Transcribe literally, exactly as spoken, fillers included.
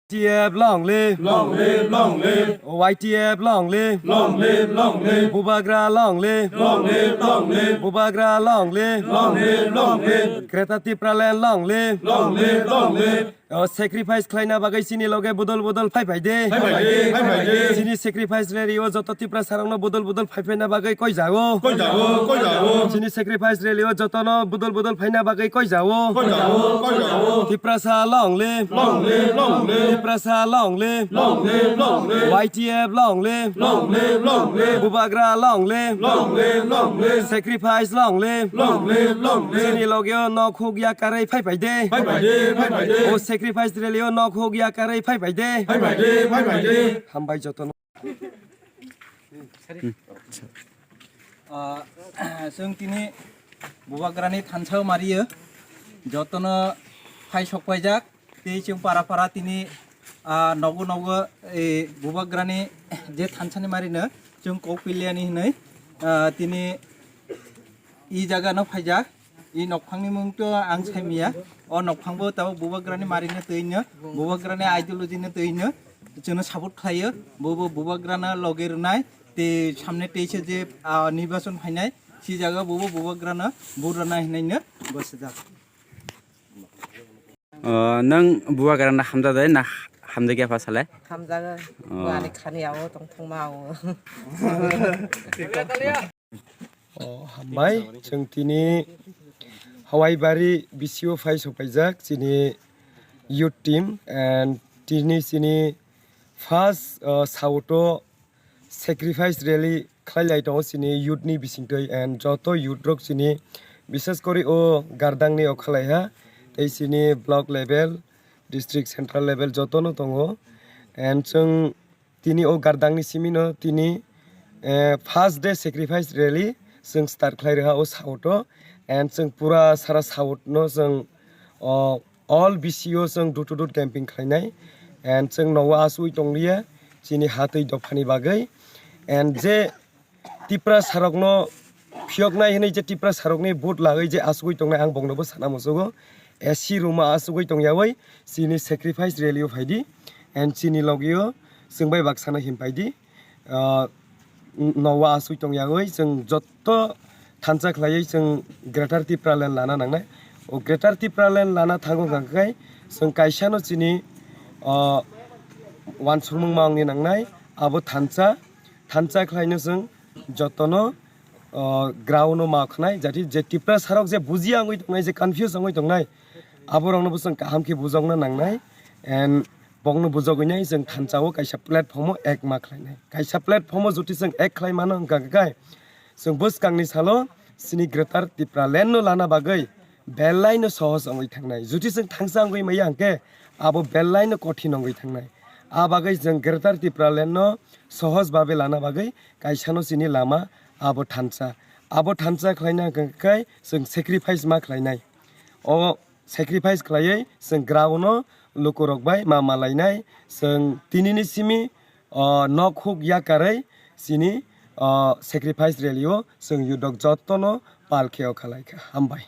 T F long live. Long live, long live. Y T F long live. Long live, long live. Bubagra long live. Long live, long live. Bubagra long live. Long live, long live. Greater Tipraland long live. Long live, long live. O sacrifice khlaina bagwi chini loge bodol bodol phai phai de. Phai phai de, phai phai de. Chini sacrifice rally o joto Tiprasa rokno bodol bodol phai phaina bagwi koi jago. Koi jago, koi jago. Chini sacrifice rally o jotono bodol bodol phaina bagwi koi jago. Koi jago, koi jago. Tiprasa long live. Long live, long live. Tiprasa long live. Long live, long live. Y T F long live. Long live, long live. Bubagra long live. Long live, long live. Sacrifice long live. Long live, long live. Chini loge o nok huk ya karwi phai phai de. Phai phai de, phai phai de. O sacrifice rally o nok huk ya karwi phai phai de. Phai phai de, phai phai de. Hambai jotono. Ah, chwng tini Bubagrani thansa o mario, jotono phai sok paijak, tei chwng para para tini, ah, nogo nogo, eh, Bubagrani je thansani marino chwng kok piliani hinwi, ah, tini i jaga no phaijak, i nokphangni mung to ang saimiya. O nokphang bo tabuk Bubagrani marino twi no, Bubagrani ideology no twi no, chwngno support khlaio. Bo bo Bubagrano loge rwnai, tei samne teisa je, ah, nirbachon phainai, si jaga bo bo Bubagrano vote rwnai hinwi no bwsajak. O, nwng Bubagrano hamjak de na hamjakya pha sale? Hamjago. O. Bo ani khani yago tongthokma o. O, hambai, chwng tini Hawaibari B C O phai sopaijak chini youth team and tini chini first, o, South o sacrifice rally khlai lai tongo chini youth ni bisingtwi and joto youth rok chini, bishes kori o gardang ni o khalai ha tei chini block level, district, central level joto no tongo and chwng tini o gardang ni simi no tini, eh, first day sacrifice rally chwng start khlai rwha o South o and chwng pura sara South no chwng o all B C O chwng door to door camping khlainai and chwng nogo asugwi tongliya chini hatwi dophani bagwi and je Tiprasa rokno phiyoknai hinwi je Tiprasa rokni vote lagwi je asugwi tongnai ang boknobo sana muchugo. A C room o asugwi tongyawi chini sacrifice rally o phaidi and chini logio chwng bai baksano himpaidi. Ah, nogo asugwi tongyawi chwng jotto thansa khlaiwi chwng Greater Tipraland lana nangnai. O Greater Tipraland lana thango hwnkha khe chwng kaisano chini, ah, uansukmung ma wngwi nangnai abo thansa. Thansa khlaino chwng jotono, o, ground o ma khnai, jati je Tiprasa rok je bujiya wngwi tongnai, je confuse wngwi tongnai, abo rokno bo chwng kaham khe bujokna nangnai. And bokno bujogwinai chwng thansa o kaisa platform o ek ma khlainai. Kaisa platform o juti chwng ek khlai mano wngkha khe kai, chwng bwskangni salo chini Greater Tipraland no lana bagwi belai no sohos wngwi thangnai. Juti chwng thansa wngwi maya hwnkhe abo belai no kothin wngwi thangnai. A bagwi chwng Greater Tipraland no sohos babe lana bagwi kaisano chini lama abo thansa. Abo thansa khlaina hwnkha khe chwng sacrifice ma khlainai. O sacrifice khlaiwi chwng ground no lukurok bai ma malainai. Chwng tinini simi, o, nok huk yakarwi chini, o, sacrifice rally o chwng yudok jotono pal khe o khalai kha. Hambai.